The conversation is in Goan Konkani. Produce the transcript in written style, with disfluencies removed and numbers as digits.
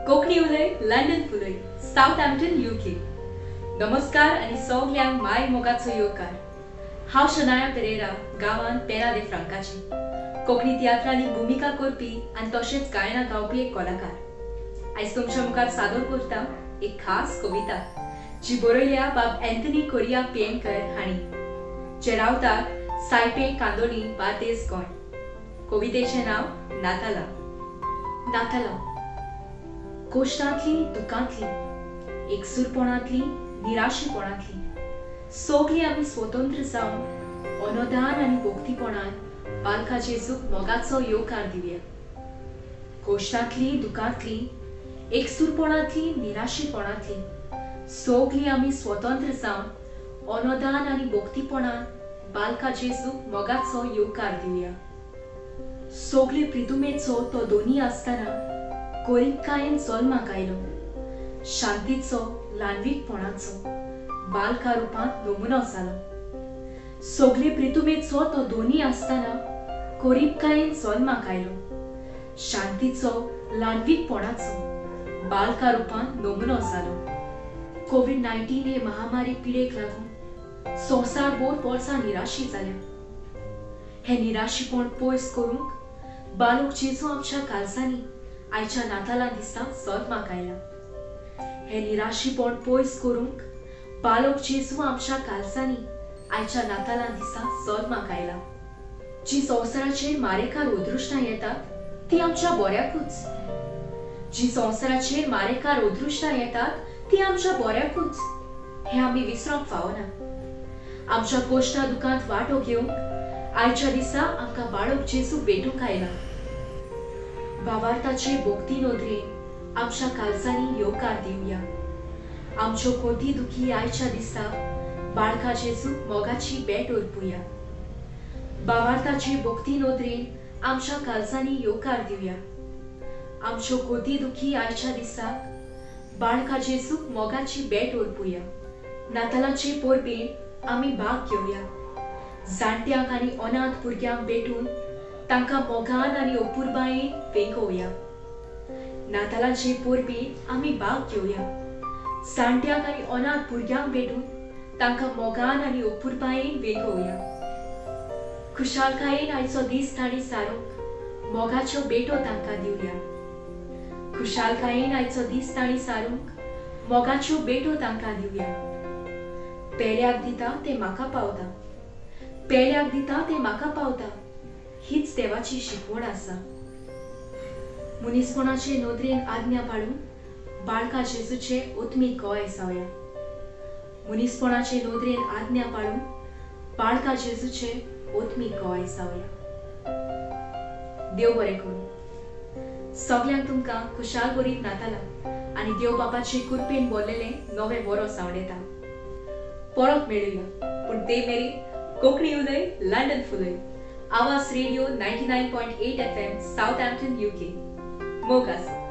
कोंकणी उलय, लंडन फुलय, साउथहॅम्प्टन UK. नमस्कार आनी सगल्यांक माय मोगाचो येवकार. हांव शनाया पेरेरा, गांवांत पेना दे फ्रांकाची कोंकणी तियात्रांनी भुमिका करपी आनी तशेंच गायना गावपी एक कलाकार. आयज तुमच्या मुखार सादर करता एक खास कविता जी बरयल्या बाब अँथनी कोरिया पियेंकर हांणी, जे रावतात सायपे, कांदोळी, बार्देस, गोंय. कवितेचें नांव नातालां. नातालां कोश्टांतली, दुकांतली, एकसूरपणांतली, निराशीपणांतली सगळीं आमी स्वतंत्र जावन अनोदान आनी भक्तीपणान बालका जेजूक मोगाचो येवकार दिवया. कोश्टांतली, दुकांतली, एकसूरपणांतली, निराशीपणांतली सगळीं आमी स्वतंत्र जावन अनोदान आनी भक्तीपणान बालका जेजूक मोगाचो येवकार दिवया. सगळे प्रितुमेचो तो दोनी आसतना गोरीबकायेन जल्माक आयलो, शांतीचो, ल्हानवीकपणाचो बालका रुपांत नमुनो जालो. सगळे प्रितुमेचो तो दोनी आसतना गोरीबकायेन जल्माक आयलो, शांतीचो, ल्हानवीकपणाचो बालका रुपांत नमुनो जालो. कोवीड-19 हे महामारी पिडेक लागून संवसारभर वर्सां निराशी जाल्या. हें निराशीपण पयस करूंक बालोक जेजू आमच्या कालसांनी आयच्या नातालां दिसा जल्माक आयला. हें निराशीपण पयस करूंक बालोक जेजू आमच्या कालसांनी आयच्या नातालां दिसा जल्माक आयला. जी संवसाराचेर मारेकार अदृश्टां येतात ती आमच्या बऱ्याकूच, जी संवसाराचेर मारेकार अदृश्टां येतात ती आमच्या बऱ्याकूच, हें आमी विसरोंक फावना. आमच्या कोश्टा दुकांत वांटो घेवंक आयच्या दिसा आमकां बाळक जेजू भेटूंक आयला. भावार्थाचे भक्ती नदरेन आमच्या कालसांनी येवकार दिवया. आमच्यो कोती दुखी आयच्या दिसा बाळका जेजूक मोगाची भेट ओरपुया. भावार्थाचे भक्ती नदरेन आमच्या कालसांनी येवकार दिवया. आमच्यो कोती दुखी आयच्या दिसा बाळका जेजूक मोगाची भेट ओरपुया. नातालांचे परबेन आमी भाग घेवया. जाणट्यांक आनी अनाथ भुरग्यांक भेटून तांकां मोगान आनी अपुरबायेन वेंगोवया. नातालांचे परबेन आमी भाग घेवया. जाणट्यांक आनी अनाथ भुरग्यांक भेटून तांकां मोगान आनी अपुरबायेन वेंगोवया. खुशालकायेन आयचो दीस तांणी सारूंक मोगाच्यो भेटो तांकां दिवया. खुशालकायेन आयचो दीस तांणी सारूंक मोगाच्यो भेटो तांकां दिवया. पेल्याक दिता तें म्हाका पावता, पेल्याक दिता तें म्हाका पावता, हीच देवाची शिकवण आसा. मनीसपणाचे नदरेन आज्ञा पाळून बाळका जेजूचे ओतमी गोंय जावया. मनीसपणाचे नदरेन आज्ञा पाळून बाळका जेजूचे ओतमी गोंय जावया. देव बरें करूं. सगल्यांक तुमकां खुशाल बरीत नातालां आनी देव बापाचे कुरपेन बोल्लेलें नवें वरोस आवडटा. परत मेळुया, पूण ते मेरेन कोंकणी उलय, लंडन फुलय. आवाज रेडिओ 99.8 FM, Southampton, UK. मोग आसूं.